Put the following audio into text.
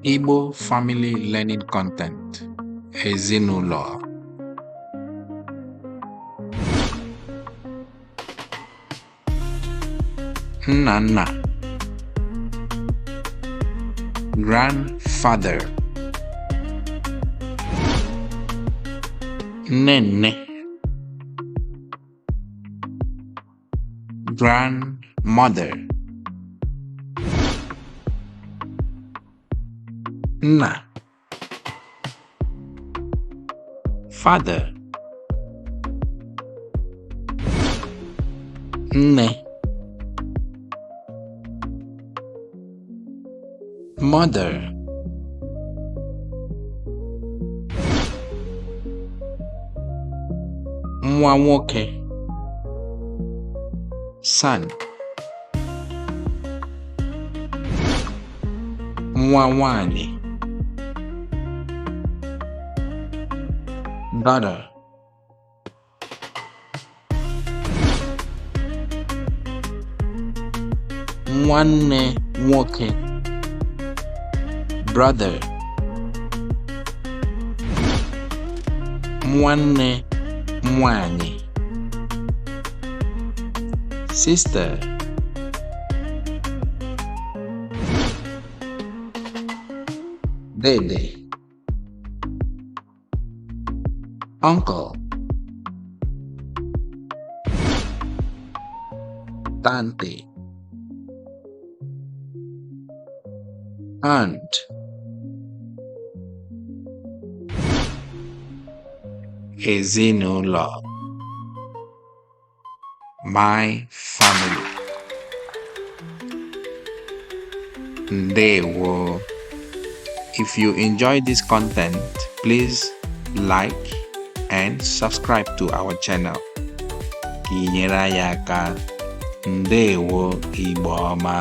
Igbo Family Learning Content. Ezinụlọ. Nna nna. Grandfather. Nne nne. Grandmother. Nna. Father. Nne. Mother. Nwa nwoke. Son. Nwa nwanyị. Daughter. Nwanne nwoke. Brother. Nwanne nwanyị. Sister. Dede. Uncle. Tante. Aunt. Ezinụlọ. My family. Ndewo. If you enjoy this content, please like and subscribe to our channel. Ka ị nyere anyị aka. Ndewo, Igbo ọma.